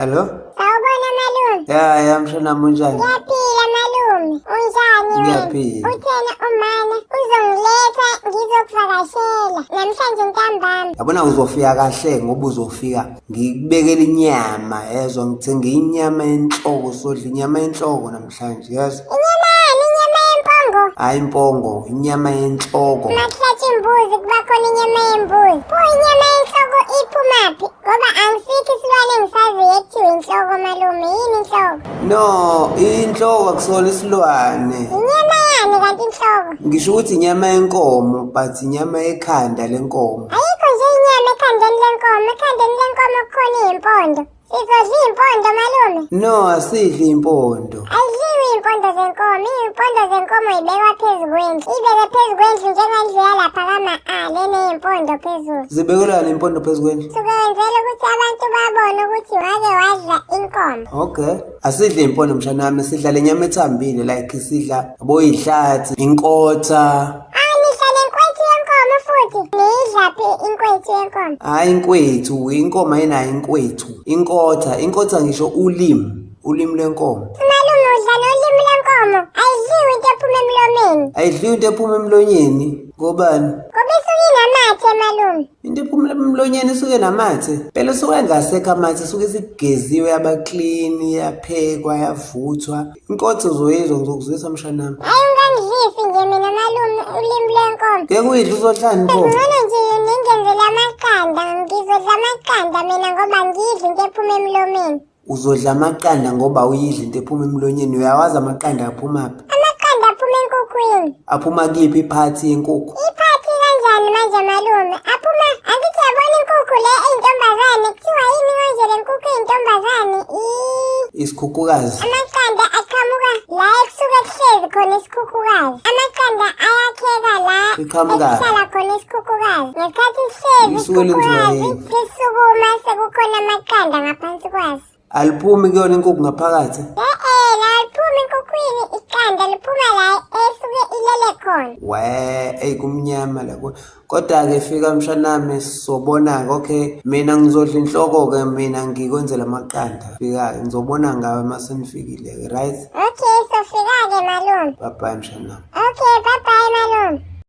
Hello? Sawubona malume. Ya ya mshana unjani? Ngiyaphila malume. Unjani wena? Ngiyaphila. Uthena umama uzongiletha ngizokuvakashela namhlanje ntambama. Yabona uzofika kahle ngoba uzofika ngikubekela inyama yezwa ngithenge inyama yenhloko sodla inyama yenhloko namhlanje yezwa. Inyama yani inyama yempongo. Hayi impongo inyama yenhloko. Uma kuhlatshwa imbuzi kuba khona inyama yembuzi. Pho inyama yenhloko iphumaphi? Ngoba angisikho isilwane engisaziyo ekuthiwa inhloko malume. Yini inhloko? No, inhloko akusona isilwane. Inyama yani kanti inhloko? Ngisho ukuthi inyama yenkomo but inyama yekhanda lenkomo. Ayikho nje inyama ekhandeni lenkomo. Ekhandeni lenkomo kukhona iy'mpondo. Sizodla iy'mpondo malume. No, asidli impondo. Ayidliwe iy'mpondo zenkomo. Iy'mpondo zenkomo y'bekwa phezu kwendlu. Ibeke phezu kwendlu njengendlu yalapha kama-A lena ey'mpondo phezulu. Zibekelani impondo phezu kwendlu? Suke wenzela ukuthi abantu babone ukuthi wake wadla inkomo. Okay. Asidli impondo mshana wami, sidla le nyama ethambile like sidla boyihlathi, inkotha. Ah, nidla nenkwethu yenkomo futhi. Niyidla phi inkwethu yenkomo? Hayi inkwethu, inkomo ayinayo inkwethu. Inkotha, inkotha ngisho ulimi, ulimi lwenkomo. Malume udla nolimi lwenkomo. Ayidliwe into ephuma emlomeni. Ayidliwe into ephuma emlonyeni. Ngobani? Ngoba isuke inamathe malume. Into ephuma emlonyeni isuke namathe. Phela isuke engasekho amathe, isuke isigeziwe yaba clean, yaphekwa, yavuthwa. Inkotha uzoyizwa ngizokuzwisa mshanami. Hayi ungangidlisi nje mina malume ulimi lwenkomo. Ngeke uyidle uzohlani pho. Ngcono nje ningenzele amaqanda, ngizodla amaqanda mina ngoba ngidli into ephuma emlomeni. Uzodla amaqanda ngoba uyidla into ephuma emlonyeni. Uyawazi amaqanda aphumaphi? Amaqanda aphuma enkukhwini. Aphuma kuyiphi iphathi yenkukhu? Iphathi kanjani manje malume? Aphuma angithi yabona inkukhu le eyintombazane kuthiwa yini konje le nkukhu eyintombazane? Isikhukhukazi. Amaqanda aqhamuka la ekusuke kuhlezi khona isikhukhukazi. Amaqanda ayakheka la ekuhlala khona isikhukhukazi. Ngesikhathi sihlezi isikhukhukazi sisukuma sekukhona amaqanda ngaphansi kwaso. Aliphumi kuyona inkukhu ngaphakathi? E-e, la aliphumi enkukhwini iqanda liphuma la esuke ilele khona. We, eyi kumnyama la. Kodwa-ke fika mshanami sizobona-ke okay mina ngizodla inhloko-ke mina ngikwenzela amaqanda. Fika-ke ngizobona ngawe uma senifikile-ke right? Okay, sofika-ke malume. Bye bye mshanami. Okay, bye bye malume.